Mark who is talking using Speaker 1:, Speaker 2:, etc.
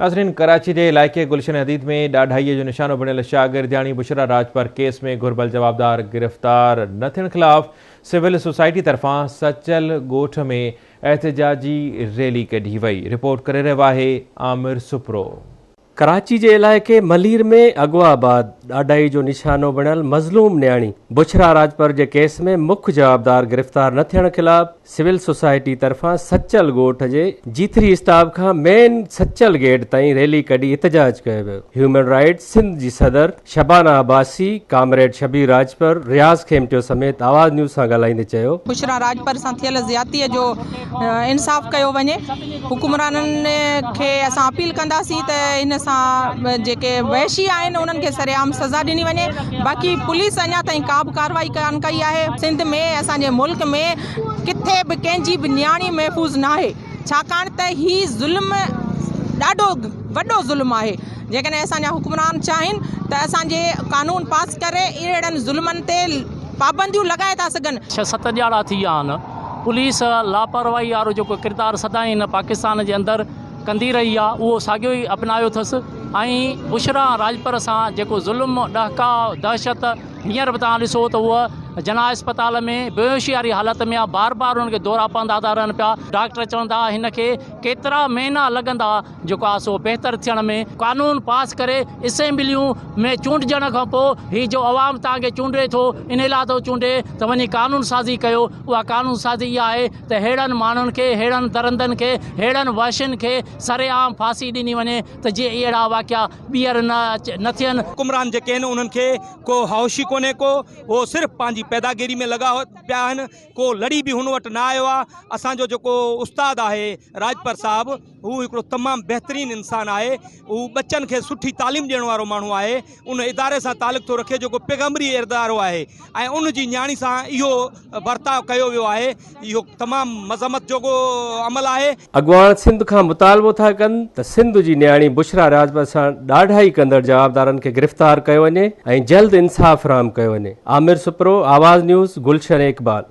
Speaker 1: ناظرين ڪراچي جي علائقي گلشن حديد ۾ ڏاڍائي جو نشانو بڻيل شاگردياڻي بشريٰ راڄپر ڪيس ۾ گهربل جوابدار گرفتار نه ٿيڻ خلاف سول سوسائٽي طرفان سچل ڳوٺ ۾ احتجاجي ريلي ڪڍي وئي، رپورٽ ڪري رهيو آهي عامر سپرو.
Speaker 2: ڪراچي جي علائقي ملير ۾ اغوا بعد ڏاڍائي جو نشانو بڻيل مظلوم نياڻي بشريٰ راڄپر جي ڪيس ۾ مک جوابدار گرفتار نه ٿيڻ خلاف سول سوسائٽي طرفان سچل ڳوٺ جي جي ٿري اسٽاپ کان مين سچل گيٽ تائين ريلي ڪڍي احتجاج ڪيو ويو. هيومن رائٽس سنڌ جي صدر شبانه عباسي، ڪامريڊ شبير راڄپر، رياض کيمٽيو سميت آواز نيوز سان ڳالهائيندي چيو.
Speaker 3: بشريٰ راڄپر سان ٿيل زيادتي جو انصاف ڪيو وڃي. حڪمرانن کي اسان اپيل ڪنداسين ته ان سان جيڪي وحشي آهن انهن کي سرعام سزا ڏني وڃي باقي پوليس اڃا تائين ڪا به ڪارروائي ڪانه ڪئي آهي سنڌ ۾ اسان جي ملڪ ۾ ڪٿي به ڪنهن جي به نياڻي محفوظ ناهي ڇاڪاڻ ته هي ظلم ڏاڍو وڏو ظلم آهي جيڪڏهن اسان جا حڪمران چاهين ته اسان جي قانون پاس ڪري اهڙن ظلمن تي پابنديون لڳائي ٿا سگهن.
Speaker 4: ڇهه ست ڏياڙا ٿي ويا آهن پوليس لاپرواهي وارو جيڪو ڪردار سدائين هن پاڪستان جي اندر ڪندي رهي آهي اهو ساڳيو ئي اپنايو اٿس ۽ بشريٰ راڄپر سان جيڪو ظلم ڏهڪاء دهشت هينئر به توهان ڏسو ته هوء جناح اسپتال ۾ بيهوشي واري حالت ۾ آهي بار بار هن کي دورا پوندا ٿا رهن پيا ڊاڪٽر چون ٿا هن کي ڪيترا مهينا لڳندا جيڪو آهي سو بهتر ٿيڻ ۾ قانون پاس ڪري اسيمبليون ۾ چونڊجڻ کان پوء هي جو عوام توهان کي چونڊي ٿو انهي لاء ٿو چونڊي ته وڃي قانون سازي ڪيو اها قانون سازي اها آهي ته ههڙن ماڻهن کي ههڙن درندن کي ههڙن وحشين کي سرعام ڦاسي ڏني وڃي ته جيئن اهڙا واقعا ٻيهر نه نه ٿين.
Speaker 5: حڪمران جيڪي آهن انهن کي ڪو هوش ئي ڪونهي ڪو هو صرف پنهنجي پيداگيري ۾ لڳا پيا آهن ڪو لڙي به هن وٽ نه آيو آهي اسان جو جيڪو استاد آهي راڄپر صاحب هو هڪڙو تمام بهترين انسان آهي هو ٻچن کي سٺي تعليم ڏيڻ وارو ماڻهو آهي ان اداري سان تعلق ٿو رکي جيڪو پيغمبري ادارو آهي ۽ ان جي نياڻي سان اهو برتاء ڪيو ويو آهي اهو تمام مذمت جوڳو عمل آهي.
Speaker 2: اڳواڻ سنڌ کان مطالبو ٿا ڪن ته سنڌ جي نياڻي بشريٰ راڄپر سان ڏاڍائي ڪندڙ جوابدارن کي گرفتار ڪيو وڃي ۽ جلد انصاف فراهم ڪيو وڃي. عامر سپرو، آواز نيوز، گلشن اقبال.